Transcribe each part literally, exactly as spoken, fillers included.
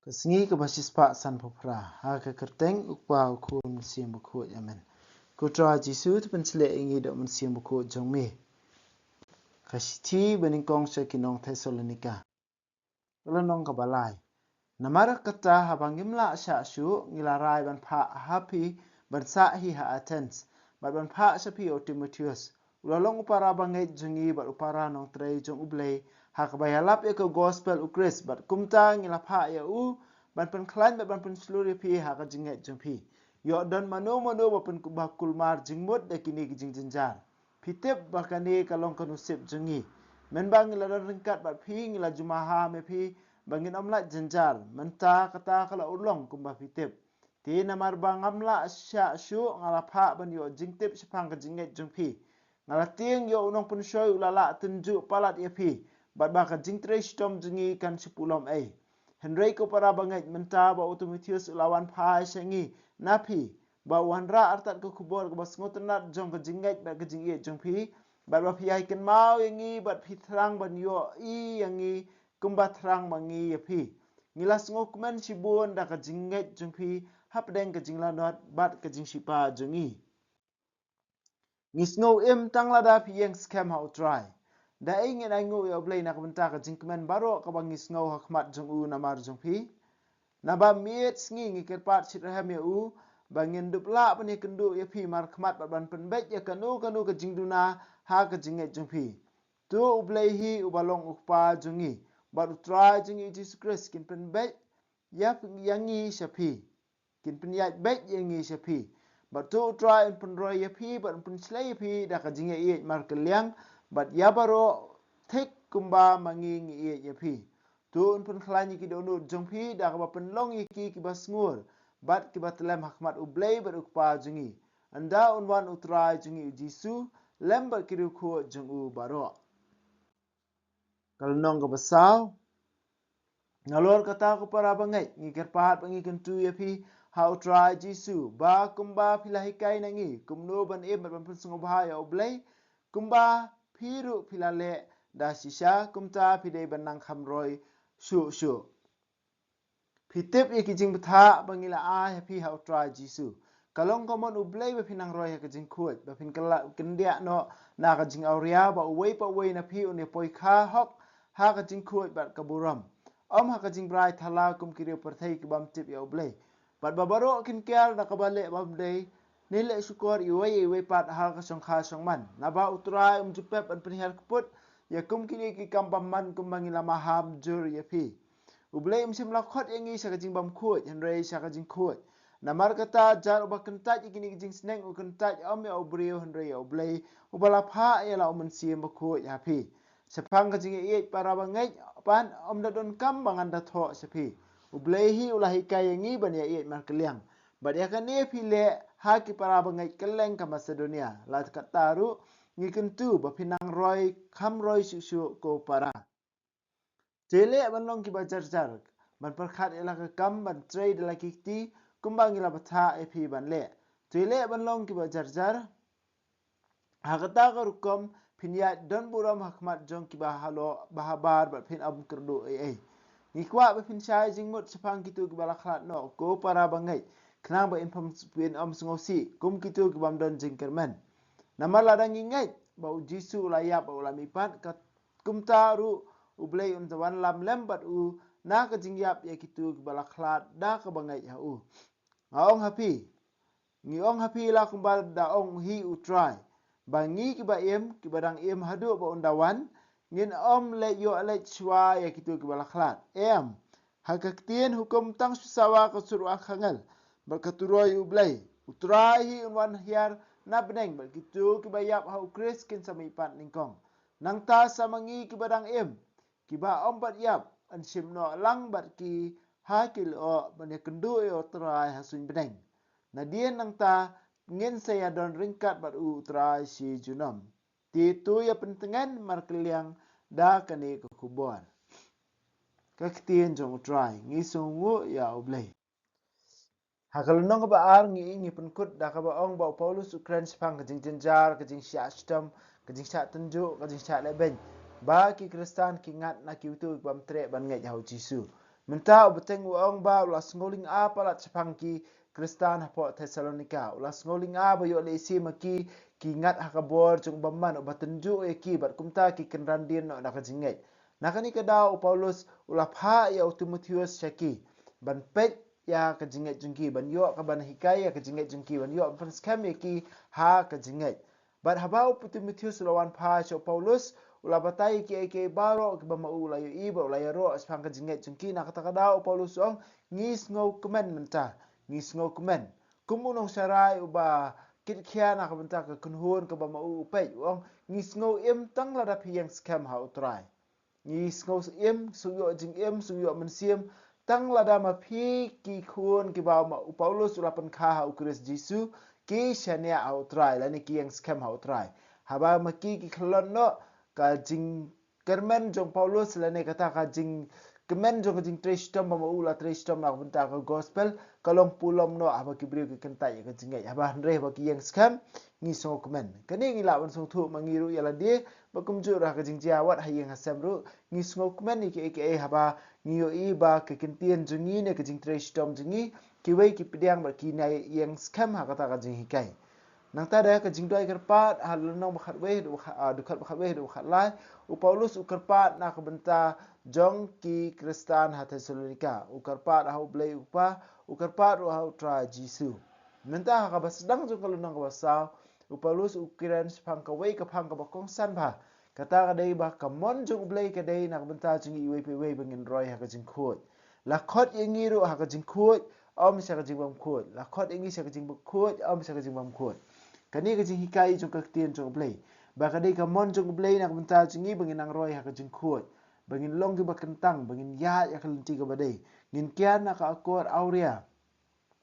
Ka sngi kaba shispah sanphew phra, ha ka kyrteng U Kpa, U Khun, U Mynsiem Bakhuid. Amen. Ko Trai Jisu, to pynshlei ïa ngi da U Mynsiem Bakhuid jong me. Ka shithi banyngkong sha ki nong Thessalonika. Ka lynnong kaba lai. Namar kata, haba ngim lah shah shuh, ngi la rai ban phah ha phi ban sah hi ha Athens, bad ban phah sha phi ïa u Timotheus, u la long u para bangeit jong ngi bad u para nongtrei jong U Blei, ha kaba ïalap ïa ka gospel U Khrist, bad kumta ngi la phah ïa u ban pynkhlaiñ bad ban pynshlur ïa phi ha ka jingngeit jong phi. Ïoh don mano mano ba pyn, ba kulmar jingmut da kine ki jingjynjar. Phi tip ba kane ka long ka nusip jong ngi. Mynba ngi la don ryngkat bad phi, ngi la ju maham ïa phi ba ngin ym lait jynjar. Mynta kata ka la urlong kumba phi tip. Te namar ba ngam lah shah shuh, nga la phah ban ïoh jingtip shaphang ka jingngeit jong phi. Nga la tieng ïoh u nongpynshoi u la lah tynjuh palat ïa phi, bad ba ka jingtrei shitom jong ngi kan shu pulom ei. Hynrei ko para bangeit, mynta ba u Timotheus u la wan phai sha ngi na phi, ba u wanrah artat ka khubor kaba sngewtynnat jong ka jingngeit bad ka jingïeit jong phi, bad ba phi ai kynmaw ïa ngi, bad phi thrang ban ïohi ïa ngi kumba thrang ma ngi ïa phi. Ngi la sngewkmen shibun da ka jingngeit jong phi hapdeng ka jinglanot bad ka jingshipa jong ngi. Ngi sngew im tang lada phi ïeng skhem ha U Trai. Da ei ngin ainguh ïa U Blei na ka bynta ka jingkmen baroh kaba ngi sngew ha khmat jong u namar jong phi? Naba miet sngi ngi kyrpad shitrhem ïa u ba ngin dup lah ban ïakynduh ïa phi markhmat bad ban pynbeit ïa kano kano ka jingduna ha ka jingngeit jong phi. To U Blei hi uba long U Kpa jong ngi, bad U Trai jong ngi U Jisu Khrist kin pynbeit ïa, ïa ngi sha phi. Kin pynïaid beit ïa ngi sha phi. Bad to U Trai un pynroi ïa phi, bad un pynshlei ïa phi da ka jingïaieit markylliang, bad ïa baroh thik kumba ma ngi ngi ïeit ïa phi. To un pynkhlaiñ ïa ki dohnud jong phi da kaba pynlong ïa ki kiba sngur bad kiba tyllem ha khmat U Blei bad U Kpa jong ngi, ynda un wan U Trai jong ngi U Jisu lem bad ki riewkhuid jong u baroh. Ka lynnong kaba saw. Nalor kata, ko para bangeit, ngi kyrpad ba ngi kyntu ïa phi ha U Trai Jisu, ba kumba phi la hikai na ngi kumno ban im bad ban pynsngewbha ïa U Blei, kumba phi ruh phi la leh da shisha, kumta phi dei ban nang kham roi shuh shuh. Phi tip ïa ki jingbthah ba ngi la ai ha phi ha U Trai Jisu. Ka long ka mon U Blei ba phin nang roi ha ka jingkhuid, ba phin kylla, kyndiah noh na ka jingawria, ba uwei pa uwei na phi un ïa poi kha hok ha ka jingkhuid bad ka burom, ym ha ka jingbrai thala kum ki riew pyrthei ki bym tip ïa U Blei. Bad ba baroh kin kiar na kaba leh bym dei, ne leh shukor iwei ïa iwei pat ha ka shongkha shongman. Naba U Trai um ju pep ban pynhiar kput ïa kum kine ki kam bymman kumba ngi la maham jur ïa phi. U Blei um shym la khot ïa ngi sha ka jingbymkhuid, hynrei sha ka jingkhuid. Namar kata, jar uba kyntait ïa kine ki jingsneng u kyntait ym ïa u briew, hynrei ïa U Blei, uba la phah ïa la U Mynsiem Bakhuid ha phi. Shaphang ka jingïaieit para bangeit pat, ym da donkam ba ngan da thoh sha phi. U Blei hi u la hikai ïa ngi ban ïaieit markylliang. Bad ïa kane phi leh ha ki para bangeit kylleng ka Masedonia. Lada katta ruh, ngi kyntu ba phin nang roi kham roi shuh shuh, ko para. To ïaleh ban long kiba jarjar, ban pyrkhat ïa la ka kam, ban trei da la ki kti kumba ngi la bthah ïa phi ban leh. To ïaleh ban long kiba jarjar. Ha kata ka rukom phin ïaid don burom ha khmat jong kiba halor, ba habar, bad phin ym kyrduh ei ei. Ngi kwah ba phin shai jingmut shaphang kito kiba la khlad noh, ko para bangeit, khnang ba phin ym, phin ym sngewsih kum kito ki bym don jingkyrmen. Namar lada ngi ngeit ba U Jisu u la ïap bad u la mihpat, ka, kumta ruh U Blei un sa wanlam lem bad u na ka jingïap ïa kito kiba la khlad da kaba ngeit ha u. Nga ong ha phi, ngi ong ha phi la kumba da ong hi U Trai, ba ngi kiba im, kiba dang im haduh ba un da wan, ngin ym leit, ïoh leit shuwa ïa kito kiba la khlad. Em, ha ka ktien hukum tang shu sawa ka sur u archangel bad ka turoi U Blei. U Trai hi un wan hiar na bneng, bad kito kiba ïap ha U Khrist kin sa mihpat nyngkong. Nangta sa ma ngi kiba dang im, kiba ym pat ïap, yn shim noh lang bad ki ha ki lyoh ban ïakynduh ïa U Trai ha suiñ bneng. Nadien nangta ngin sa ïadon ryngkat bad U Trai shi junom. Te to ïa pyntngen markylliang da kane ka khubor. Ka ktien jong U Trai. Ngi sngewnguh ïa U Blei. Ha ka lynnong kaba ar ngi, ngi pynkut da kaba ong ba u Paulus u kren shaphang ka jingjynjar, ka jingshah shitom, ka jingshah tynjuh, ka jingshah lehbeiñ, ba ki Khristan ki ngat na kito ki bym treh ban ngeit ha U Jisu. Mynta u bteng u ong ba u la sngewlyngngoh palat shaphang ki Khristan hapoh Thessalonika. U la sngewlyngngoh ba ïoh lehse ma ki ki ngat ha ka bor jong u bymman uba tynjuh ïa ki bad kumta ki kynran dien noh na ka jingngeit. Na kane ka daw u Paulus u la phah ïa u Timotheus sha ki ban peit ïa ka jingngeit jong ki, ban ïoh ka ban hikai ïa ka jingngeit jong ki, ban ïoh ban pynskhem ïa ki ha ka jingngeit. Bad haba u Timotheus u la wan phai sha u Paulus, u la batai ïa kiei kiei baroh kiba ma u u la ïohi bad u la ïaroh shaphang ka jingngeit jong ki. Na kata ka daw u Paulus u ong, ngi sngewkmen mynta, ngi sngewkmen. Kum u nongsharai uba kitkhia na ka bynta ka kynhun kaba ma u u peit, u ong, ngi sngew im tang lada phi ïeng skhem ha u Trai. Ngi sngew im, sngew ïoh jingim, sngew ïoh mynsiem tang lada ma phi ki khun kiba ma u Paulus u la pynkha ha u Khrist Jisu, ki shaniah ha u Trai lane ki ïeng skhem ha u Trai. Haba ma ki ki khlot noh, ka jingkyrmen jong Paulus lane kata ka jingkmen jong ka jingtrei shitom ba ma u la trei shitom na ka bynta ka gospel ka long pulom noh haba ki briew ki kyntait ïa ka jingngeit. Haba hynrei haba ki ïeng skhem, ngi sngewkmen. Kane ngi lah ban sngewthuh ma ngi ruh ïa lade, ba kumjuh ruh ha ka jingjia wat ha ïing ha sem ruh ngi sngewkmen ïa kiei kiei haba ngi ïohi ba ka ktien jong ngi ne ka jingtrei shitom jong ngi, kiwei ki pdiang bad ki nang ïeng skhem ha kata ka jinghikai. Nangta da ka jingduwai kyrpad ha lynnong ba khatwei haduh ba khat, ah, dkhot ba khatwei haduh ba khatlai, u Paulus u kyrpad na ka bynta jong ki Khristan ha Thessalonika. U kyrpad ha U Blei U Kpa, u kyrpad ruh ha U Trai Jisu. Mynta ha kaba sdang jong ka lynnong kaba saw, u Paulus u kren shaphang kawei ka phang kaba kongsan bha. Kata ka dei ba ka mon jong U Blei ka dei na ka bynta jong ngi iwei pa iwei ba ngin roi ha ka jingkhuid. La khot ïa ngi ruh ha ka jingkhuid, ym sha ka jingbymkhuid. La khot ïa ngi sha ka jingkhuid, ym sha ka jingbymkhuid. Kane ka jinghikai jong ka ktien jong U Blei. Ba ka dei ka mon jong U Blei na ka bynta jong ngi ba ngin nang roi ha ka jingkhuid. Ba ngin long kiba kyntang, ba ngin ïaid ïa ka lynti kaba dei. Ngin kiar na ka akor awria.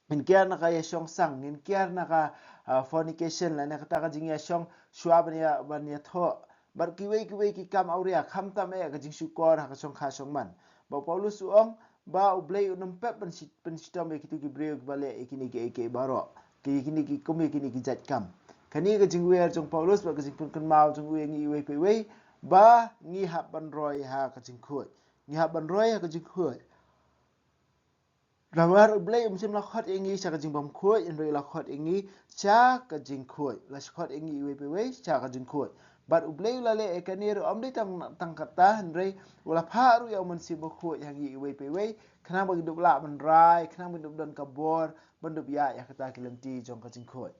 Ngin kiar na ka ïashong sang, ngin kiar na ka, ah, fornication, lane kata ka jingïashong shuwa ban ïa, ban ïathoh. Bad kiwei kiwei ki kam awria, khamtam eh ka jingshukor ha ka shongkha shongman. Ba u Paulus u ong, ba U Blei un ym pep pynshi-, pynshitom ïa kito ki briew kiba leh ïa kine kiei kiei baroh. Ki, kine ki kum ïa kine ki jait kam. Kane ka jingwer jong u Paulus bad ka jingpynkynmaw jong u ïa ngi iwei pa iwei, ba ngi hap ban roi ha ka jingkhuid. Ngi hap ban roi ha ka jingkhuid. Namar U Blei um shym la khot ïa ngi sha ka jingbymkhuid, hynrei u la khot ïa ngi sha ka jingkhuid. La khot ïa ngi iwei pa iwei sha ka jingkhuid. Bad U Blei u la leh ïa kane ruh ym dei tang, tang kata, hynrei u la phah ruh ïa U Mynsiem Bakhuid ha ngi iwei pa iwei, khnang ba ngin dup lah ban rai, khnang ba ngin dup don ka bor ban dup ïaid ïa kata ki lynti jong ka jingkhuid.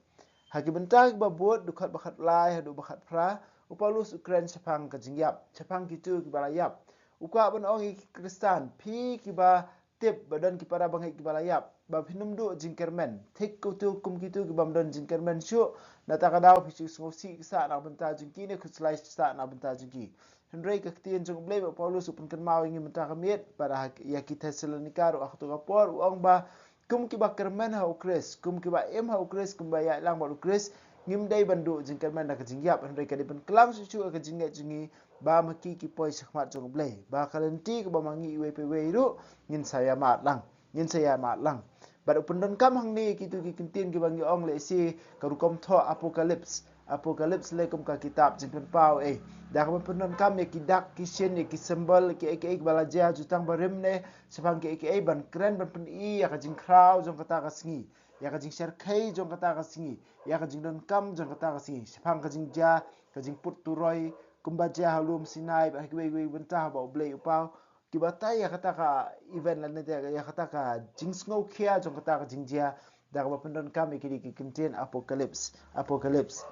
Ha ki Bynta kiba bud, dkhot ba khatlai haduh ba khatphra, u Paulus u kren shaphang ka jingïap, shaphang kito kiba la ïap. U kwah ban ong ïa ki Khristan, phi kiba tip ba don ki para bangeit kiba la ïap, ba phin ym duh jingkyrmen. Thik kito kum kito ki bym don jingkyrmen shuh, na kata ka daw phi shu sngewsih sah na ka bynta jong ki ne khuslai sah na ka bynta jong ki. Hynrei ka ktien jong U Blei ba u Paulus u pynkynmaw ïa ngi mynta ka miet, bad ha, ïa ki Thessalonika ruh ha kato ka por, u ong ba kum kiba kyrmen ha u Khrist, kum kiba im ha u Khrist, kumba ïaid lang bad u Khrist, ngim dei ban duh jingkyrmen da ka jingïap, hynrei ka dei ban klam shuh shuh ïa ka jingngeit jong ngi, ba ma ki ki poi shakhmat jong U Blei, ba ka lynti kaba ma ngi iwei pa iwei ruh ngin sa ïa mad lang, ngin sa ïa mad lang. Bad u pyndonkam hangne ïa kito ki kyntien kiba ngi ong lehse ka rukom thoh Apocalypse. Apocalypse leh kum ka kitab jingpynpaw eh. Da kaba pyndonkam ïa ki dak ki shin, ïa ki symbol, kiei kiei kiba la jia jutang barim ne shaphang kiei kiei, ban kren ban pyni ïa ka jingkhraw jong kata ka sngi, ïa ka jingshyrkhei jong kata ka sngi, ïa ka jingdonkam jong kata ka sngi, shaphang ka jingjia, ka jingput turoi, kumba jia ha lum Sinai, bad ha kiwei kiwei bynta ba U Blei u paw, ki batai ïa kata ka event lane ïa kata ka jingsngewkhia jong kata ka jingjia, da kaba pyndonkam ïa kine ki kyntien Apocalypse, Apocalypse.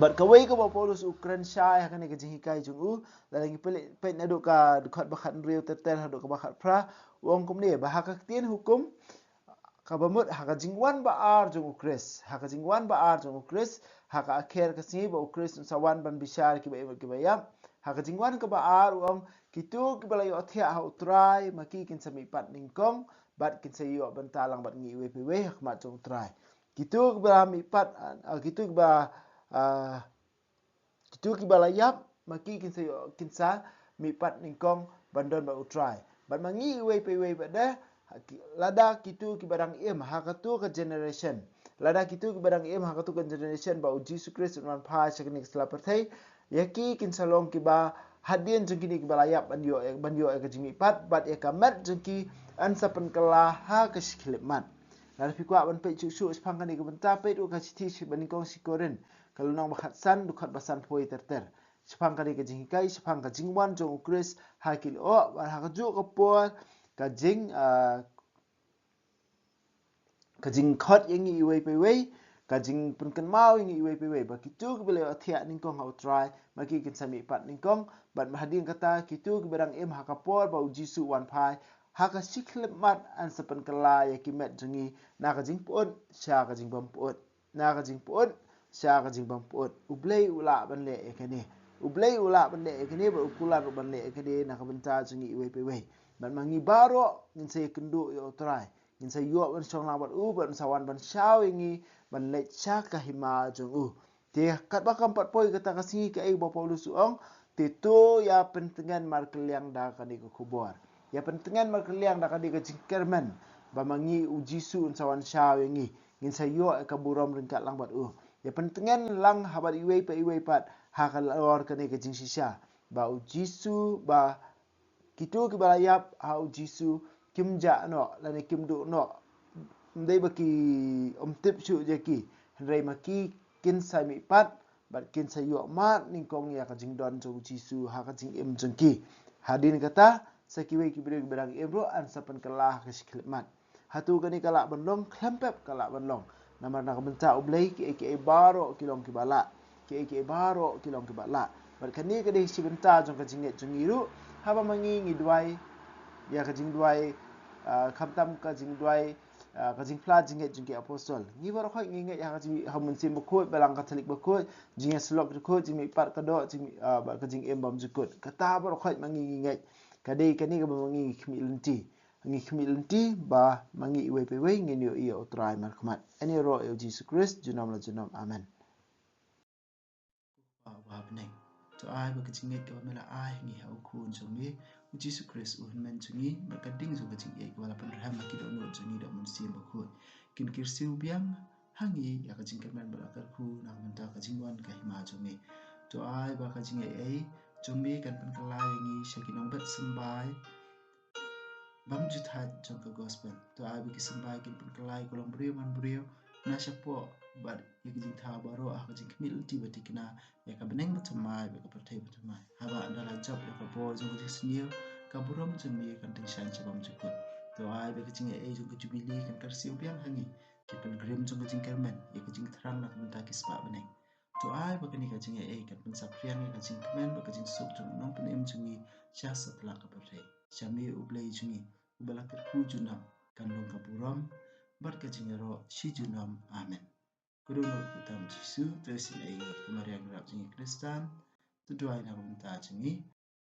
Bad kawei kaba u Paulus u kren shai ha kane ka jinghikai jong u, lada ngi peit, peit naduh ka dkhot ba khathynriew ter ter haduh kaba khatphra, u ong kumne, ba ha ka ktien hukum kaba mut ha ka jingwan ba ar jong u Khrist, ha ka jingwan ba ar jong u Khrist, ha ka akher ka sngi ba u Khrist un sa wan ban bishar kiba im kiba ïap. Ha ka jingwan kaba ar u ong, kito kiba la ïohthiah ha U Trai, ma ki kin sa mihpat nyngkong, bad kin sa ïoh bynta lang bad ngi iwei pa iwei ha khmat jong U Trai. Kito kiba la mihpat, ah, kito kiba, ah, kito kiba la ïap, ma ki kin sa ïoh, kin sa mihpat nyngkong ban don bad U Trai. Bad ma ngi iwei pa iwei pat de, ha ki, lada kito kiba dang im ha kato ka generation, lada kito kiba dang im ha kato ka generation ba u Jisu Khrist un wan phai sha kane ka sla pyrthei, ïa ki kin sa long kiba hadien jong kine kiba la ïap ban ïoh, ban ïoh ïa ka jingmihpat, bad ïa ka met jong ki yn sa pynkylla ha ka shi khyllipmat. Lada phi kwah ban peit shuh shuh shaphang kane ka bynta, peit ruh ka shithi ba nyngkong sha ki Korinth, ka lynnong ba khatsan, dkhot ba sanphew ter ter. Shaphang kane ka jinghikai shaphang ka jingwan jong U Khrist ha ki lyoh, bad ha kajuh ka por ka jing, ah, ka jingkhot ïa ngi iwei pa iwei, ka jingpynkynmaw ïa ngi iwei pa iwei, ba kito kiba la ïohthiah nyngkong ha U Trai, ma ki kin sa mihpat nyngkong, bad hadien kata kito kiba dang im ha ka por ba U Jisu u wan phai ha ka shi khyllipmat yn sa pynkylla ïa ki met jong ngi na ka jingpyut sha ka jingbym pyut, na ka jingpyut sha ka jingbym pyut. U Blei u lah ban leh ïa kane. U Blei u lah ban leh ïa kane, bad u kular ruh ban leh ïa kane na ka bynta jong ngi iwei pa iwei. Bad ma ngi baroh ngin sa ïakynduh ïa U Trai, ngin sa ïoh ban shong lang bad u, bad un sa wan ban shaw ïa ngi ban leit sha ka hima jong u. Te katba kam pat poi kata ka sngi, kaei ba u Paulus u ong? Te to ïa pyntngen markylliang da kane ka khubor. Ïa pyntngen markylliang da kane ka jingkyrmen, ba ma ngi U Jisu un sa wan shaw ïa ngi, ngin sa ïoh ïa ka burom ryngkat lang bad u. Ïa pyntngen lang ha bad iwei pa iwei pat halor kane ka jingshisha, ba U Jisu, ba kito kiba la ïap ha U Jisu kim jah noh lane kim duh noh. Ym dei ba ki ym tip shuh ïa ki, hynrei ma ki kin sa mihpat bad kin sa ïoh mad nyngkong ïa ka jingdon jong U Jisu ha ka jingim jong ki. Hadien kata sa kiwei ki briew kiba dang im ruh yn sa pynkylla ha ka shi khyllipmat. Hato kane ka lah ban long? Khlem pep ka lah ban long. Namar na ka bynta U Blei kiei kiei baroh ki long kiba lah. Kiei kiei baroh ki long kiba lah. Bad kane ka dei shi bynta jong ka jingngeit jong ngi ruh, haba ma ngi ngi duwai ïa ka jingduwai, ah, khamtam ka jingduwai, ah, ka jingphla jingngeit jong ki apostol. Ngi baroh khoit ngi ngeit ha ka jing, ha u Mynsiem Bakhuid, Balang Katholik Bakhuid, jingïasyllok jingkhuid, jingmihpat ka doh, jing, ah, bad ka jingim bymjukut. Kata baroh khoit ma ngi ngi ngeit. Ka dei kane kaba ma ngi ngi khmih lynti. Ngi khmih lynti ba ma ngi iwei pa iwei ngin ïohi ïa U Trai markhmat. Yn ïaroh ïa U Jisu Khrist junom la junom. Amen. Ko Kpa uba ha bneng, to ai ba ka jingngeit kaba me la ai ha ngi ha U Khun jong me U Jisu Khrist, U Hynmen jong ngi, bad ka ding jong ka jingïeit kaba la pynrhem ha ki dohnud jong ngi da U Mynsiem Bakhuid, kin kyrsiew biang ha ngi ïa ka jingkyrmen bad la kyrkhu na ka bynta ka jingwan ka hima jong me. To ai ba ka jingaiei jong me kan pynkylla ïa ngi sha ki nongbet symbai bymjuthaid jong ka gospel. To ai ba ki symbai kin pynkylla ïa ka longbriew manbriew na shapoh, bad ïa ki jingthaw baroh ha ka jingkhmih lynti ba thikna ïa ka bneng bathymmai bad ka pyrthei bathymmai. Haba ynda la jop ïa ka bor jong ka jingsniew, ka burom jong me kan tyngshaiñ sha bymjukut. To ai ba ka jingaiei jong ka jubili kan kyrsiew biang ha ngi, ki pilgrim jong ka jingkyrmen, ïa ka jingthrang na ka bynta ki spah bneng. To ai ba kane ka jingaiei kan pynsaphriang ïa ka jingkmen bad ka jingsuk jong u Nongpynim jong ngi sha satlak ka pyrthei. Sha me U Blei jong ngi uba la kyrkhu junom, kan long ka burom bad ka jingïaroh shi junom. Amen. Ka dohnud kyrteng U Jisu, to isynei ïa ngi. Ko Maria nongrep jong ngi Khristan, to duwai na ka bynta jong ngi.